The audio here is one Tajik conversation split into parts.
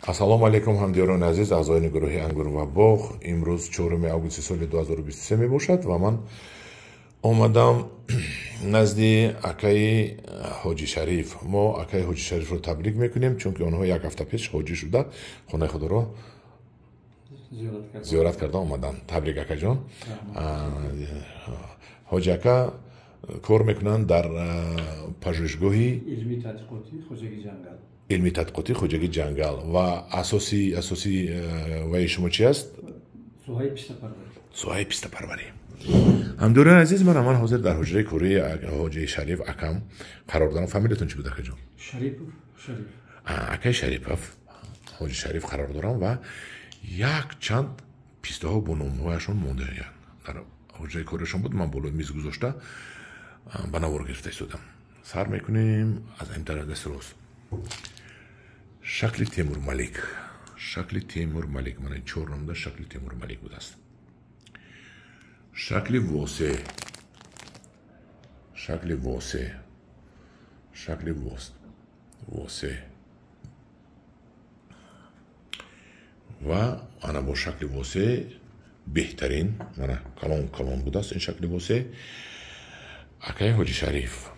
Ассалому алайкум, ҳамдиёрони азиз, аъзоёни гурӯҳи Ангур ва боғ. Имрӯз 4 августи соли 2023 мебошад ва ман омадам назди акаи Ҳоҷи Шариф. Мо акаи Ҳоҷи Шарифро табрик мекунем, чунки онҳо як ҳафта пеш ҳоҷӣ шуда, хонаи худоро зиёрат карда омаданд. Табрик, акаҷон. Ҳоҷи ака кор мекунанд дар пажӯҳишгоҳи илми тадқиқотии хоҷагии ҷангал. Ва асоси ваи шумо чи аст? Соҳаи пистапарварӣ. Ҳамдиёрони азиз, ман ҳозир дар ҳуҷраи кории Ҳоҷи Шариф акам қарор дорам. Фамилиятон чӣ буд, акаҷон? Шарипов Шариф. Акаи Шарипов Ҳоҷи Шариф қарор дорам ва як чанд пистаҳо бо номҳояшон мондаянд. Дар ҳуҷраи коришон буд, ман болои миз гузошта ба навор гирифта истодам. Сар мекунем аз ин тараф, дасти рост. Шакли Темурмалик. Шакли Темурмалик. Мана чор номда шакли Темурмалик будааст. Шакли Восе. Шакли Восе. Шакли Восе. Ва ана бо шакли Восе беҳтарин, мана калон калон будааст ин шакли Восе. Акаи Ҳоҷи Шариф,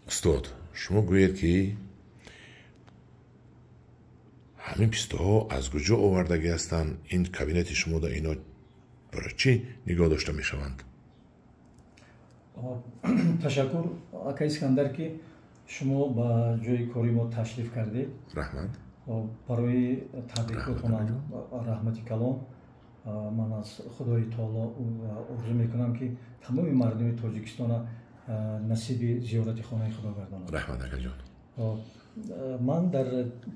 устод, шумо гӯед, ки ҳамин пистаҳо аз куҷо овардагӣ ҳастанд? Ин кабинети шумода ино барои чӣ нигоҳ дошта мешаванд? Ташаккур, ака Искандар, ки шумо ба ҷои кори мо ташриф кардед. Раҳмат. Барои табрикотонам раҳмати калон. Ман аз Худои таоло орзу мекунам, ки тамоми мардуми Тоҷикистона насиби зиёрати хонаи Худо гардонад. Раҳмат, акаҷон. Ман дар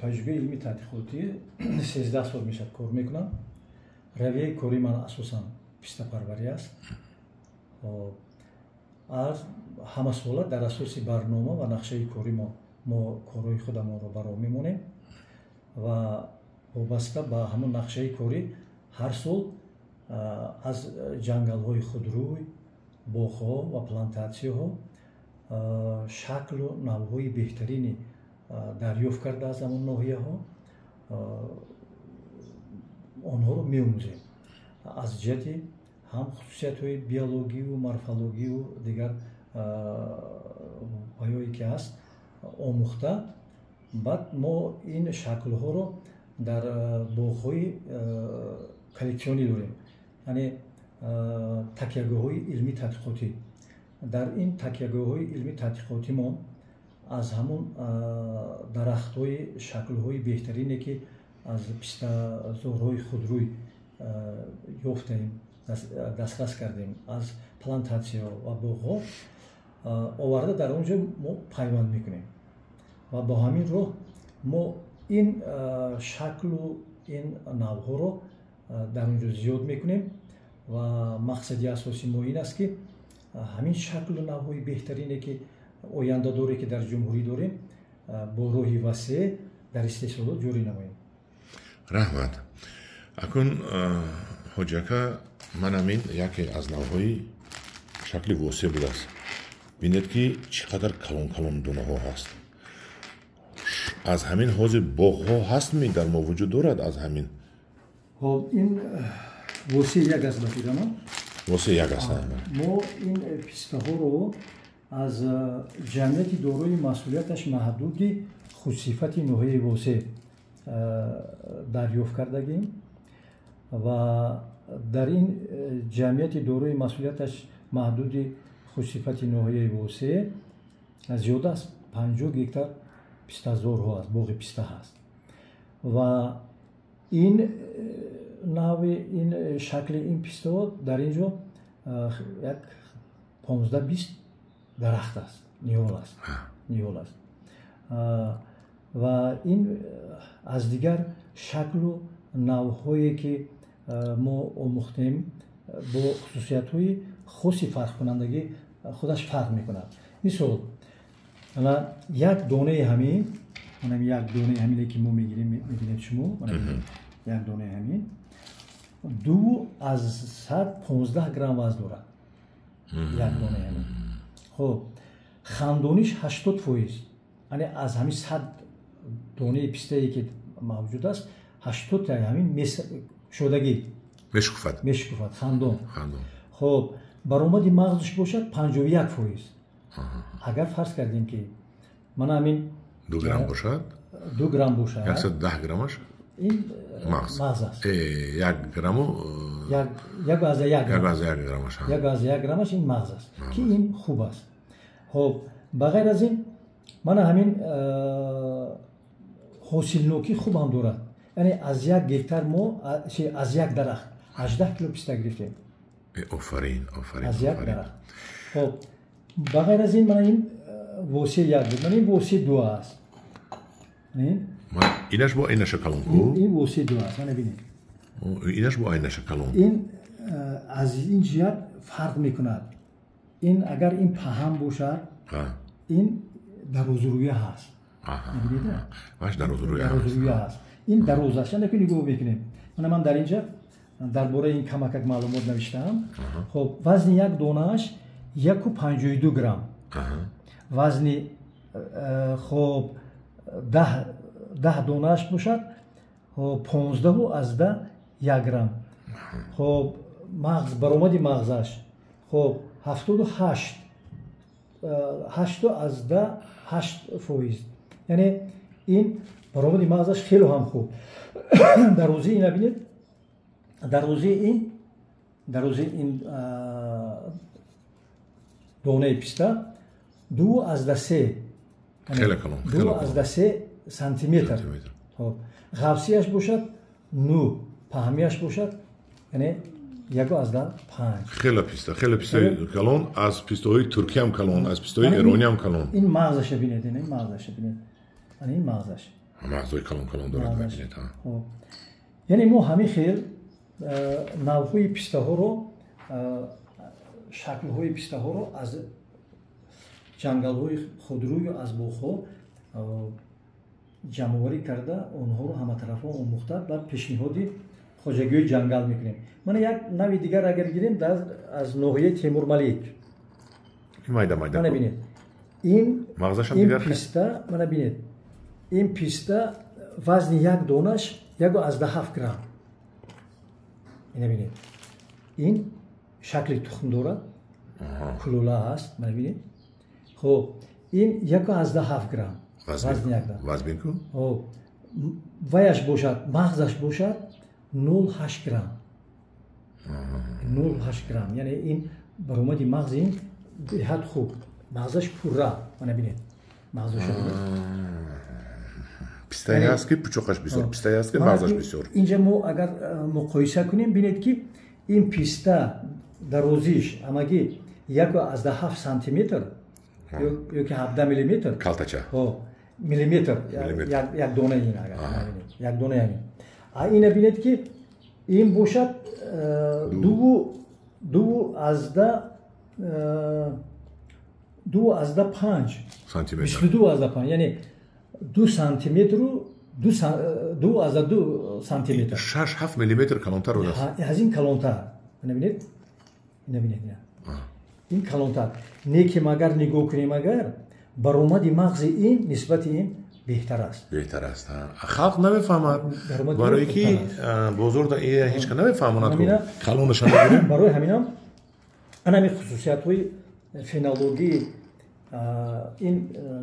пажӯҳишгоҳи илми тадқиқотӣ 13 сол мешавад кор мекунам. Равияи кори ман асосан пистапарварӣ аст. Ҳамасола дар асоси барнома ва нақшаи кори мо корҳои худамонро ба роҳ мемонем ва вобаста ба ҳамон нақшаи корӣ ҳар сол аз ҷангалҳои худрӯй, боғҳо ва плантатсияҳо шаклу навъҳои беҳтарини дарёфт карда аз ҳамон ноҳияҳо онҳоро меомӯзем. Аз ҷиҳати ҳам хусусиятҳои биологию морфологию дигар ваёе ки ҳаст омӯхта, баъд мо ин шаклҳоро дар боғҳои коллексионӣ дорем, яъне такягоҳҳои илмии тадқиқотӣ. Дар ин такягоҳҳои илмии тадқиқотӣ мо аз ҳамон дарахтҳои шаклҳои беҳтарине, ки аз пистазорҳои худрӯй ёфтаем, дастрас кардем, аз плантатсияҳо ва боғҳо оварда, дар он ҷо мо пайванд мекунем ва бо ҳамин роҳ мо ин шаклу ин навъҳоро дар он ҷо зиёд мекунем. Ва мақсади асосии мо ин аст, ки ҳамин шаклу навъҳои беҳтарине, ки ояндадоре, ки дар ҷумҳурӣ дорем, бо роҳи васеъ дар истеҳсолот ҷорӣ намоем. Раҳмат. Акун, ҳоҷи ака, манам ин яке аз навъҳои шакли Восе будааст. Бинед, ки чӣ қадар калон калон донаҳо ҳаст. Аз ҳамин ҳозир боғҳо ҳастми дар мо вуҷуд дорад аз ҳамин? Хоб, ин Восе як аст, ба фикрам. Восе як аст. Мо ин пистаҳоро аз ҷамъияти дорои масъулияташ маҳдуди худсифати ноҳияи Восе дарёфт кардагим ва дар ин ҷамъияти дорои масъулияташ маҳдуди худсифати ноҳияи Восе зиёда аз 50 гектар пистазорҳо аст, боғи писта ҳаст. Ва ин нави ин шакли ин пистаҳо дар ин ҷо як 15-20 дарахт аст, ниҳол аст, ниҳол аст. Ва ин аз дигар шаклу навъҳое, ки мо омӯхтем, бо хусусиятҳои хоси фарқкунандагӣ худаш фарқ мекунад. Мисол, як донаи ҳамин, як донаи ҳамине, ки мо мегирем, мебинед шумо, як донаи ҳамин 2,15 грамм вазн дорад, як донаи ҳамин. Хоб, хандониш 80%, яъне аз ҳамин 100 донаи пистае, ки мавҷуд аст, 80 таи ҳамин шодагӣ мешукуфад, хандон. Хоб, баромади мағзаш бошад 51%. Агар фарз кардем, ки мана ҳамин 2 грамм бошад, 2 грамм бошад, 110 граммаш ин мағз аст. 1 грамму 1.1 граммаш, 1.1 граммаш ин мағз аст, ки ин хуб аст. Хоб, ба ғайр аз ин мана ҳамин ҳосилнокӣ хуб ҳам дорад. Яъне аз 1 гектар мо аз як дарахт 18 кило писта гирифтем. Офарин, офарин. Аз як дарахт. Хоб, ба ғайр аз ин мана ин восеъ 1 буд, мана ин восеъ 2 аст. Инаш бо айнаша калон ку? Ин восеъ 2 аст, мана бинед. Инаш бо айнаша калон. Ин аз ин ҷиҳат фарқ мекунад. Ин агар ин паҳан бошад, ин дарозрӯя ҳаст. Ваш дарозрӯя ҳаст. Ин дароз аст. Яъне ки нигоҳ мекунем. Мана ман дар инҷа дар бораи ин камакак маълумот навиштаам. Хоб, вазни як донааш 1,52 грамм. Вазни хоб 10 донааш бошад 15.1 грамм. Хоб, мағз, баромади мағзаш хоб 78 8.8%. Яъне ин баромади мағзаш хеле ҳам хуб. Дарозии ина бинед, дарозии ин донаи писта 2.3, 2.3 сантиметр. Ғафсияш бошад 9, паҳмияш бошад яъне 1.5. Хеле писта, хеле пистаи калон, аз пистаҳои туркиям калон, аз пистаҳои эрониям калон. Ин мағзаша бинед, ин мағзаша бинед, ин мағзаш. Мағзҳои калон калон дорад, бинед. Яъне мо ҳамин хел навъҳои пистаҳоро, шаклҳои пистаҳоро аз ҷангалҳои худрӯю аз боғҳо ҷамъоварӣ карда, онҳоро ҳаматарафа омӯхта, баъд пешниҳоди хоҷагиҳои ҷангал мекунем. Мана як нави дигар агар гирем, аз ноҳияи Темурмалик. Майда майда. Мана бинед, ин писта, мана бинед, ин писта вазни як донаш 1.7 грамм. Ина бинед, ин шакли тухм дорад, кулула аст, мана бинед. Хоб, ин 1.7 грамм вазни як грамм. Вазбин ку? Хоб, ваяш бошад, мағзаш бошад 0.8 грамм. 0.8 грамм. Яъне ин баромади мағзи ин беҳад хуб. Мағзаш пурра. Мана бинед, мағзаша бинед. Пистае ҳаст, ки пучоқаш бисёр, пистае ҳаст, ки мағзаш бисёр. Инҷа мо агар муқоиса кунем, бинед, ки ин писта дарозиш ҳамагӣ 1.7 сантиметр ё ки 17 миллиметр. Калтача. Миллиметр. Як дона ин агар. Як дона ин. А ина бинед, ки ин бошад 2.5 сантиметр. 22.5, яъне 2 сантиметру 2.2 сантиметр. 6-7 миллиметр калонтар будааст. Аз ин калонтар. Ина бинед, ина бинед, ин калонтар. Не ки агар нигоҳ кунем, агар баромади мағзи ин нисбати ин беҳтар аст. Беҳтар аст. Халқ намефаҳмад, барое ки бозорда ҳеч ка намефаҳмонад, калонаша мегирем. Барои ҳаминам ана ҳамин хусусиятҳои фенологии ин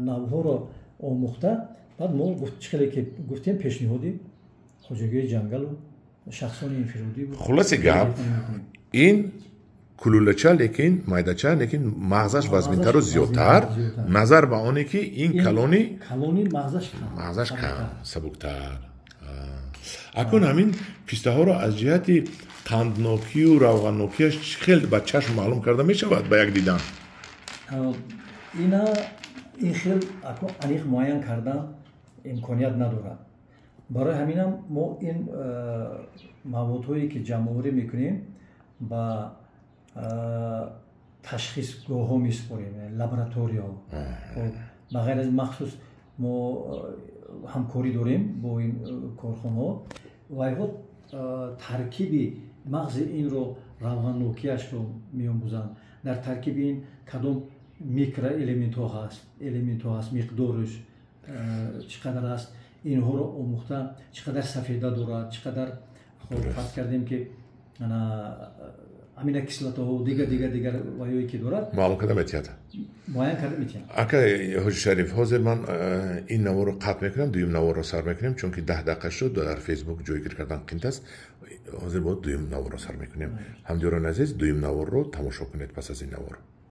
навъҳоро омӯхта, баъд мо чӣ хеле ки гуфтем, пешниҳоди хоҷагиҳои ҷангалу шахсони инфиродӣ. Хулоси гап, ин кулулача, лекин майдача, лекин мағзаш вазминтару зиёдтар, назар ба оне ки ин калони мағзаш кам, сабуктар. Акун ҳамин пистаҳоро аз ҷиҳати қанднокию равғаннокияш чӣ хел ба чашм маълум карда мешавад ба як дидан? Ина ин хел аниқ муайян кардан имконият надорад. Барои ҳаминам мо ин маводҳое ки ҷамъоварӣ мекунем, ба ташхисгоҳҳо месупорем, лабораторияҳо. Ба ғайр аз махсус мо ҳамкорӣ дорем бо ин корхонаҳо ва инҳо таркиби мағзи инро, равғаннокияшро меомӯзанд. Дар таркиби ин кадом микроэлементҳо ҳаст, элементҳо ҳаст, миқдораш чӣ қадар аст. Инҳоро омӯхта, чӣ қадар сафеда дорад, чӣ қадар, фарз кардем, ки аминокислотаҳо, дигар, дигар, дигар ваёе ки дорад. Маълум карда метиҳад. Муайян карда метиҳад. Ака Ҳоҷи Шариф, ҳозир ман ин наворро қатъ мекунам, дуюм наворро сар мекунем, чунки 10 дақиқа шуд, дар Фейсбук ҷойгир кардан қинт аст. Ҳозир боз дуюм наворро сар мекунем. Ҳамдиёрони азиз, дуюм наворро тамошо кунед пас аз ин навор.